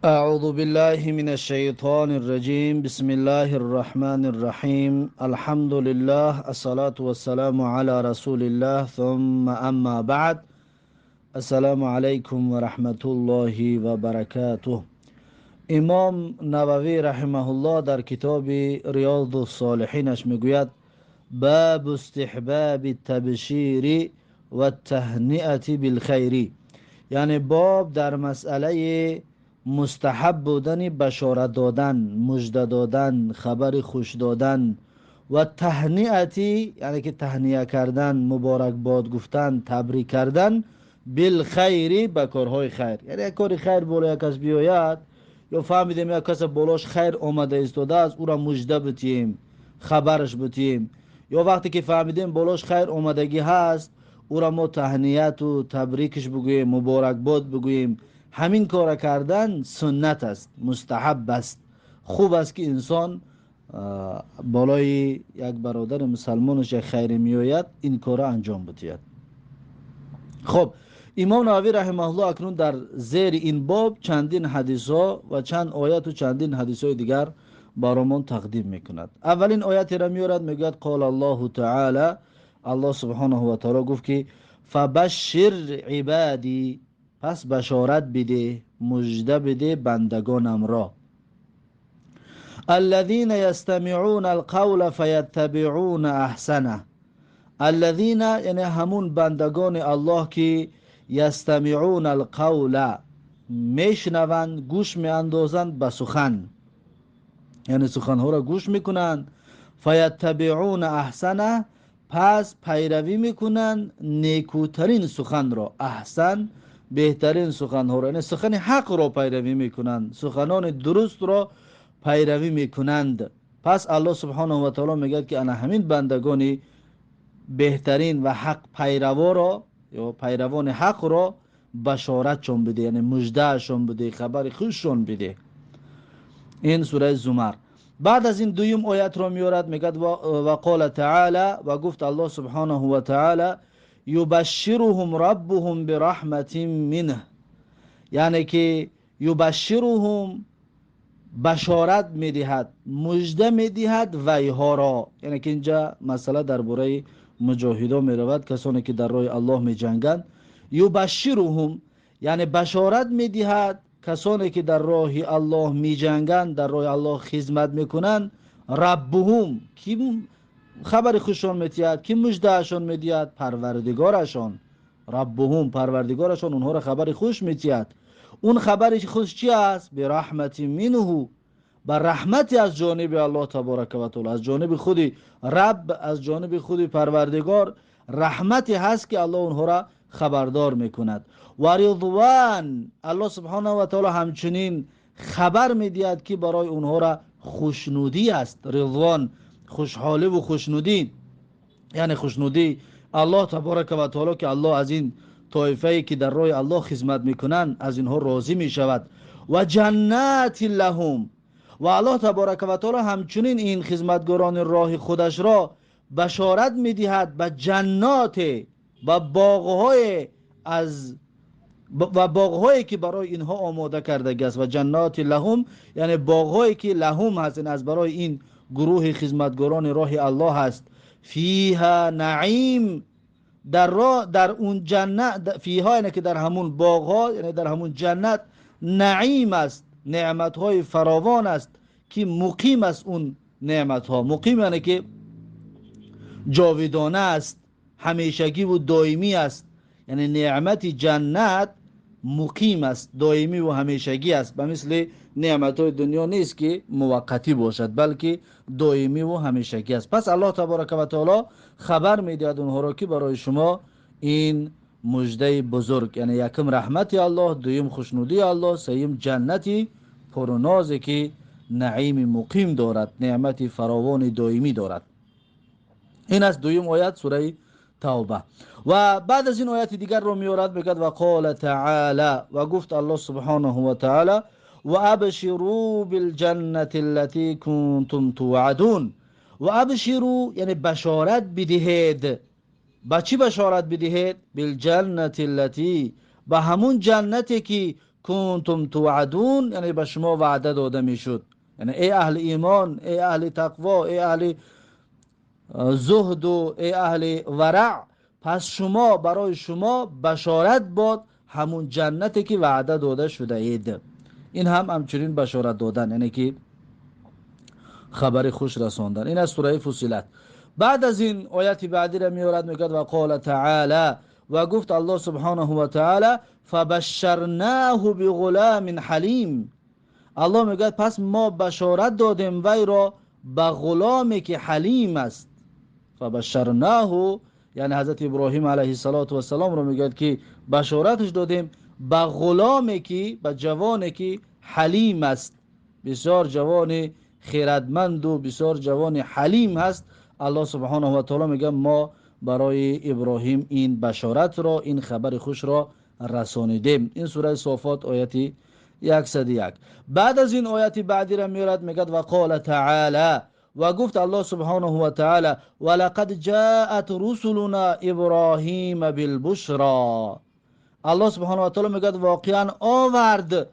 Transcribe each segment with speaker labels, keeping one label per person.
Speaker 1: أعوذ بالله من الشيطان الرجيم. بسم الله الرحمن الرحيم. الحمد لله، الصلاة والسلام على رسول الله، ثم أما بعد. السلام عليكم ورحمة الله وبركاته. امام نووی رحمه الله در کتاب ریاض الصالحینش میگوید: باب استحباب التبشیر و التهنئة بالخیر، یعنی باب در مسئله مستحب بودن بشارت دادن، مژده دادن، خبر خوش دادن و تهنئتی، یعنی که تهنیه کردن، مبارک باد گفتن، تبریک کردن، بالخیری، به کارهای خیر. یعنی یک کار خیر بالا یک کس بیاید یا فهمیدیم یک کس بالاش خیر آمده ایستاده است، او را مژده بتیم، خبرش بتیم، یا وقتی که فهمیدیم بالاش خیر آمدگی هست، او را ما تهنیت و تبریکش بگوییم، مبارک باد بگوییم. همین کار کردن سنت است، مستحب است. خوب است که انسان بالای یک برادر مسلمانش یک خیر میآید، این کار انجام بدهد. خب، امام نووی رحمه الله اکنون در زیر این باب چندین حدیث ها و چند آیت و چندین حدیث های دیگر برایمان تقدیم میکند. اولین آیت را میارد، میگوید: قال الله تعالی، الله سبحانه و تعالی گفت که فبشر عبادی، پس بشارت بده، مژده بده بندگانم را، الذين يستمعون القول فيتبعون احسنه. الذين یعنی همون بندگان الله که یستمعون القول، میشنوند، گوش میاندازند به سخن، یعنی سخنها را گوش میکنند، فیتبعون احسنه، پس پیروی میکنند نیکوترین سخن را، احسن بهترین سخنها را، یعنی سخن حق را پیروی میکنند، سخنان درست را پیروی میکنند. پس الله سبحانه و تعالی میگه که انا همین بندگانی بهترین و حق پیروا را یا پیروان حق را بشارت شون بده، یعنی مژده شون بده، خبر خوششون بده. این سوره زمر. بعد از این دویم آیت را میارد، میگد و قال تعالی، و گفت الله سبحانه و تعالی: یبشرهم ربهم برحمت منه، یعنی که یبشرهم، بشارت میدهد، مژده میدهد ویها را. یعنی که اینجا مسئله درباره مجاهدا میرود، کسانی که در راه الله میجنگند. یبشرهم یعنی بشارت میدهد کسانی که در راه الله میجنگند، در راه الله خدمت میکنند. ربهم، کی خبر خوششان میدهد؟ کی مژدهشان میدهد؟ پروردگارشان. ربهم، پروردگارشان اونها را خبر خوش میدهد. اون خبر خوش چی است؟ برحمت منه، به رحمتی از جانب الله تبارک و تعالی، از جانب خود رب، از جانب خود پروردگار رحمتی هست که الله اونها را خبردار میکند. و رضوان، الله سبحانه و تعالی همچنین خبر میدهد که برای اونها را خوشنودی است. رضوان، خوشحالی و خوشنودی، یعنی خوشنودی الله تبارک و تعالی که الله از این طایفه که در راه الله خدمت میکنند، از اینها راضی میشود. و جنات لهم، و الله تبارک و تعالی همچنین این خدمتگاران راه خودش را بشارت میدهد به جنات و باغهای از و باغهایی که برای اینها آماده کرده است. و جنات لهم یعنی باغهایی که لهم هست، از برای این گروه خدمتگاران راه الله هست. فیها نعیم، در را در اون جنت، فیها یعنی که در همون باغها، یعنی در همون جنت نعیم است، نعمت های فراوان است که مقیم است. اون نعمت ها مقیم یعنی که جاودانه است، همیشگی و دائمی است. یعنی نعمت جنت مقیم است، دائمی و همیشگی است. به مثل نعمت های دنیا نیست که موقتی باشد، بلکه دائمی و همیشگی است. پس الله تبارک و تعالی خبر میدهد اونها را که برای شما این مژده بزرگ، یعنی یکم رحمت الله، دویم خوشنودی الله، سیم جنتی پرنازی که نعیم مقیم دارد، نعمت فراوان دائمی دارد. این است دویم آیت سوره توبه. و بعد از این آیت دیگر رو میارد، میگد و قال تعالی، و گفت الله سبحانه و تعالی: و ابشروا بالجنة التي کنتم توعدون. و ابشروا یعنی بشارت بدهید. با چی بشارت بدهید؟ بالجنة التي، به همون جنتی که کنتم توعدون، كنتم توعدون، یعنی به شما وعده داده میشد. یعنی ای اهل ایمان، ای اهل تقوا، ای اهل زهد و ای اهل ورع، پس شما برای شما بشارت باد همون جنتی که وعده داده شده اید. این هم همچنین بشارت دادن، یعنی که خبر خوش رساندن. این از سوره فصلت. بعد از این آیت بعدی را میورد، میگه و قال تعالی، و گفت الله سبحانه و تعالی فبشرناه بغلام حلیم. الله میگه پس ما بشارت دادیم وی را به غلامی که حلیم است. فبشرناه یعنی حضرت ابراهیم علیه السلام رو میگه که بشارتش دادیم به غلامی که، به جوانی که حلیم است، بسیار جوان خیردمند و بسیار جوان حلیم هست. الله سبحانه و تعالی میگه ما برای ابراهیم این بشارت را، این خبر خوش را رسانیدیم. این سوره صافات آیت 101. بعد از این آیت بعدی را میارد، میگه و قال تعالی، و گفت الله سبحانه و تعالی ولقد جاءت رسلنا ابراهیم بالبشرا. الله سبحانه و تعالی میگه واقعا آورد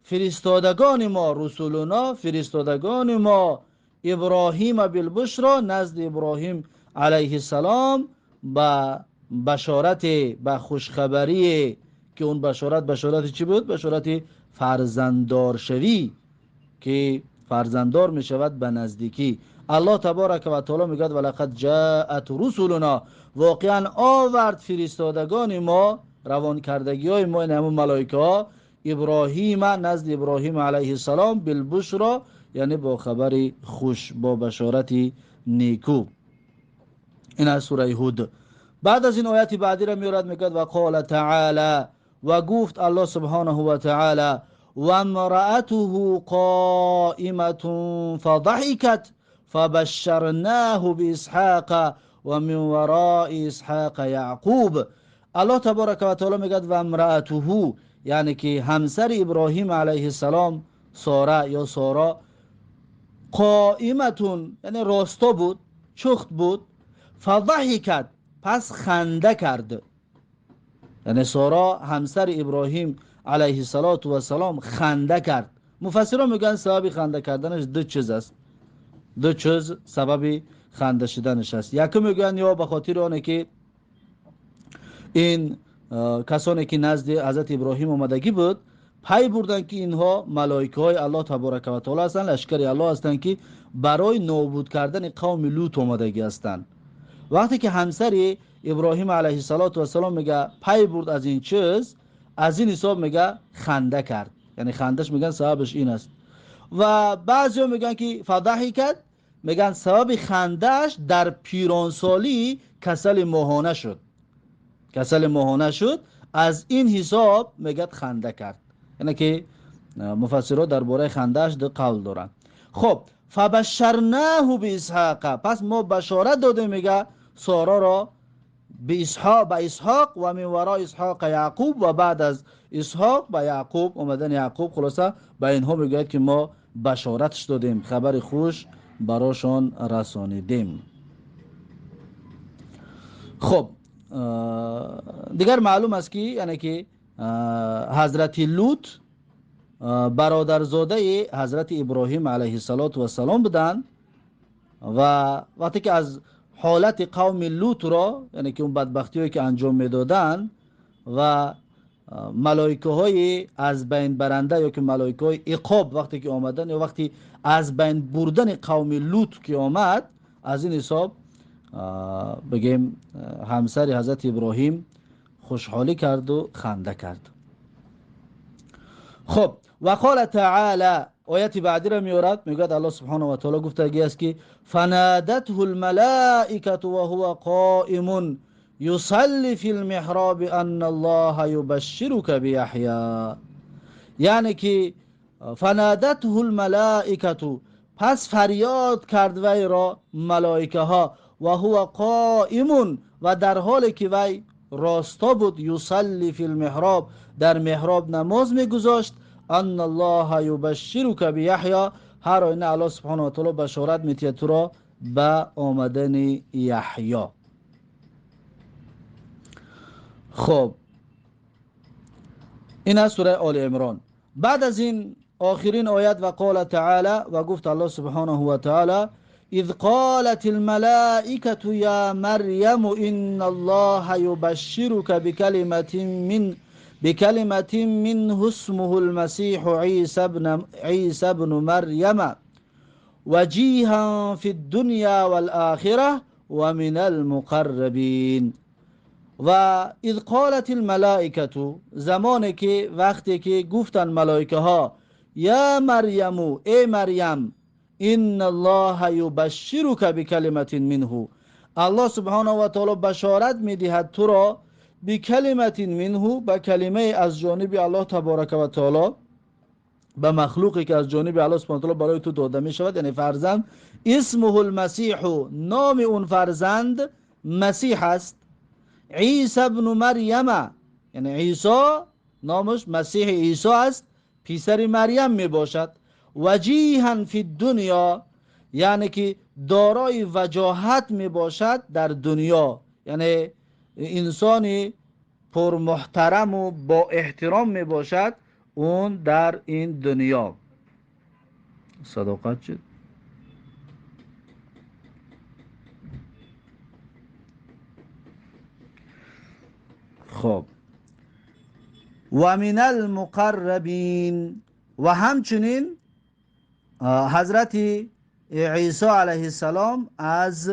Speaker 1: فرستادگان ما، رسولنا فرستادگان ما، ابراهیم بالبشرا، نزد ابراهیم علیه السلام با بشارت، با خوشخبری، که اون بشارت بشارت چی بود؟ بشارت فرزنددار شوی، که فرزنددار می شود به نزدیکی. الله تبارک و تعالی میگه ولقد جاءت رسولنا، واقعا آورد فرستادگان ما، روان کردگی های ما، این همون ملائکه ها، ابراهیم نزد ابراهیم علیه السلام بالبشرا، یعنی با خبر خوش، با بشارت نیکو. این از سوره هود. بعد از این آیت بعدی را میورد، میگه و قال تعالی، و گفت الله سبحانه و تعالی و امرأته قائمة فضحكت فبشرناه بإسحاق و من وراء اسحاق یعقوب. الله تبارک و تعالی میگه و امرأته، یعنی که همسر ابراهیم علیه السلام ساره یا سارا، قائمة یعنی راستا بود، چخت بود، فضحکت پس خنده کرد. یعنی سارا همسر ابراهیم علیه السلام خنده کرد. مفسران میگن سبب خنده کردنش دو چیز است، دو چیز سبب خنده شدنش است. یکی میگن یا به خاطر آنه که این کسانی که نزد حضرت ابراهیم آمدگی بود پی بردن که اینها ملائکه های الله تبارک و تعالی هستند، لشکر الله هستند که برای نابود کردن قوم لوط آمدگی هستند. وقتی که همسر ابراهیم علیه السلام میگه پی برد از این چیز، از این حساب میگه خنده کرد، یعنی خندش میگن سببش این است. و بعضیا میگن که فضحکت، میگن سبب خندهش در پیرانسالی کسل ماهانه شد، کسل ماهانه شد، از این حساب میگه خنده کرد. یعنی که مفسرها درباره خندهش دو قول دارن. خب فبشرناه باسحاق، پس ما بشارت دادیم میگه سارا را به اسحاق، به اسحاق و من وراء اسحاق یعقوب، و بعد از اسحاق به یعقوب، اومدن یعقوب. خلاصه به اینها میگوید که ما بشارتش دادیم، خبر خوش براشان رسانیدیم. خب دیگر معلوم است که یعنی که حضرت لوط برادرزاده حضرت ابراهیم علیه السلام بودند و وقتی که از حالت قوم لوط را، یعنی که اون بدبختی هایی که انجام میدادن و ملائکه های از بین برنده یا که ملائکه های عقاب وقتی که آمدن یا وقتی از بین بردن قوم لوط که آمد، از این حساب بگیم همسر حضرت ابراهیم خوشحالی کرد و خنده کرد. خب و قال تعالی، آیت بعدی را میورد، میگوید الله سبحانه و تعالی گفتگی است که فنادته الملائکه و هو قائم یصلی فی المحراب ان الله یبشرک بیحیی. یعنی که فنادته الملائکه، پس فریاد کرد وی را ملائکه ها، و هو قائم، و در حالی که وی راستا بود، یصلی فی المحراب، در محراب نماز میگذاشت، ان الله یبشرک بیحیی، هر آینه الله سبحانه و تعالی بشارت میتید تو را به آمدن یحیی. خب این از سوره آل عمران. بعد از این آخرین آیت و قال تعالی، و گفت الله سبحانه و تعالی اذ قالت الملائكة یا مریم ان الله یبشرک بکلمة منه اسمه المسیح عیسی ابن مریم وجیها فی الدنیا والآخرة ومن المقربین. و اذ قالت الملائكة، زمانی که وقتی که گفتن ملائکه ها یا مریم ای مریم ان الله یبشرک بکلمة منه، الله سبحانه و تعالی بشارت میدهد تو را بکلمة منه، به کلمه از جانب الله تبارک و تعالی، به مخلوقی که از جانب الله سبحانه و تعالی برای تو داده می شود، یعنی فرزند. اسمه المسیح، نام اون فرزند مسیح است. عیسی ابن مریم، یعنی عیسی نامش مسیح عیسی است، پسر مریم می باشد. وجیها فی الدنیا، یعنی که دارای وجاهت می باشد در دنیا، یعنی انسانی پر محترم و با احترام می باشد اون در این دنیا. صداقت شد. خب و من المقربین، و همچنین حضرت عیسی علیه السلام از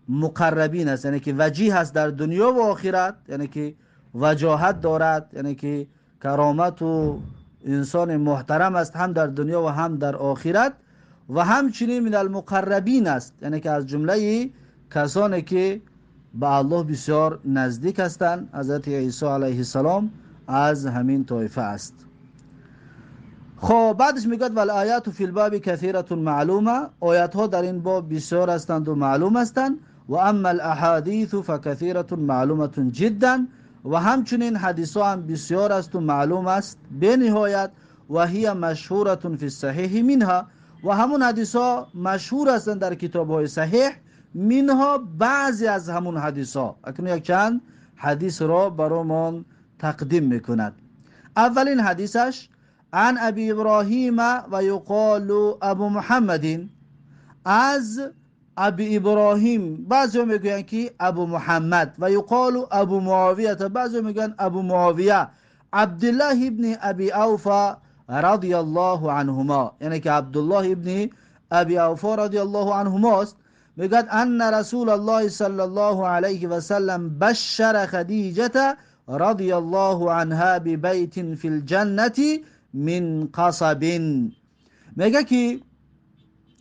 Speaker 1: مقربین است، یعنی که وجیه است در دنیا و آخرت، یعنی که وجاهت دارد، یعنی که کرامت و انسان محترم است هم در دنیا و هم در آخرت. و همچنین من المقربین است، یعنی که از جمله کسانی که به الله بسیار نزدیک هستند. حضرت عیسی علیه السلام از همین طایفه است. خب بعدش میگوید والآیات فی الباب کثیرة معلومه، آیات ها در این باب بسیار هستند و معلوم هستند. و اما الاحادیث فکثیرة معلومة جدا، و همچنین حدیث ها هم بسیار است و معلوم است به نهایت. و هی مشهورة فی الصحیح منها، و همون حدیث ها مشهور هستند در کتاب های صحیح. منها بعضی از همون حدیث ها، اکنون یک چند حدیث را برایمان تقدیم میکند. اولین حدیثش عن ابی ابراهیم و یقال ابو محمد، از ابی ابراهیم بعضی میگویند که ابو محمد، و یقال ابو معاویه، بعضی میگویند ابو معاویه، عبدالله ابن ابی اوفا رضی الله عنهما، یعنی که عبدالله ابن ابی اوفا رضی الله عنهما است. میگوید ان رسول الله صلی الله علیه و سلم بشر خدیجه رضی الله عنها ببیت فی الجنة من قصب. میگه که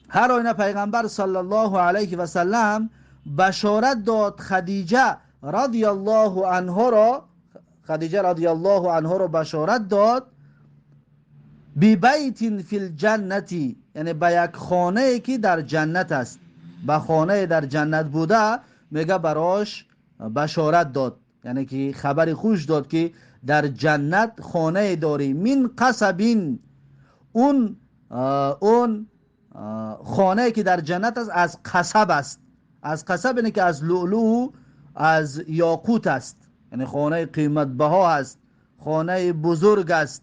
Speaker 1: هر آینه پیغمبر صلی الله علیه و سلم بشارت داد خدیجه رضی الله عنها را، خدیجه رضی الله عنها را بشارت داد ببیت فی الجنة، یعنی به یک خانه که در جنت است، به خانه در جنت بوده. میگه براش بشارت داد، یعنی که خبر خوش داد که در جنت خانه داری. من قصبین، اون خانه که در جنت است از قصب است، از قصب یعنی که از لؤلؤ، از یاقوت است، یعنی خانه قیمت بها است، خانه بزرگ است.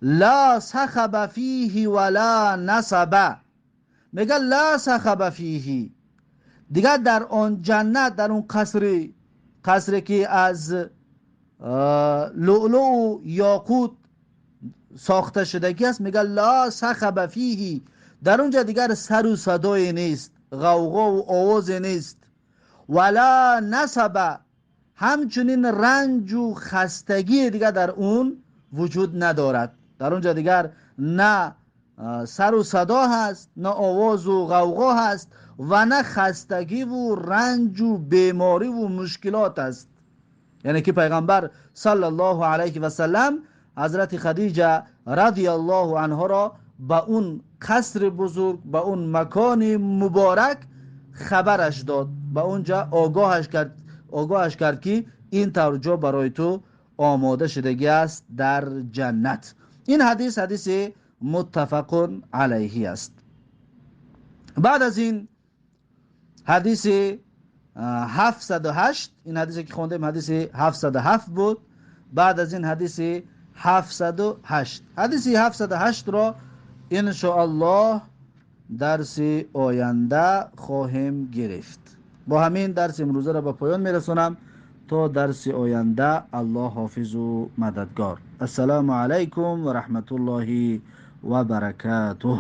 Speaker 1: لا صخب فیه ولا نصب، میگه لا صخب فیه، دیگه در آن جنت، در اون قصری که از لؤلؤ و یاقوت ساخته شدگی است، میگه لا صخب فیه، در اونجا دیگر سر و صدای نیست، غوغا و آواز نیست. ولا نصب، همچنین رنج و خستگی دیگر در اون وجود ندارد، در اونجا دیگر نه سر و صدا هست، نه آواز و غوغا هست، و نه خستگی و رنج و بیماری و مشکلات است. یعنی که پیغمبر صلی الله علیه و سلم حضرت خدیجه رضی الله عنها را به اون قصر بزرگ، به اون مکان مبارک خبرش داد، به اونجا آگاهش کرد که این طور جا برای تو آماده شدگی است در جنت. این حدیث حدیث متفق علیه است. بعد از این حدیث 708، این حدیثی که خوندیم حدیث 707 بود. بعد از این حدیث 708. Ҳадиси 708 ро иншоаллоҳ дарси оянда хоҳем гирифт. Бо ҳамин дарси имрӯзаро ба поён мерасонам. То дарси оянда Аллоҳ ҳофизу мададгор. Ассалому алайкум ва раҳматуллоҳи ва баракатуҳ.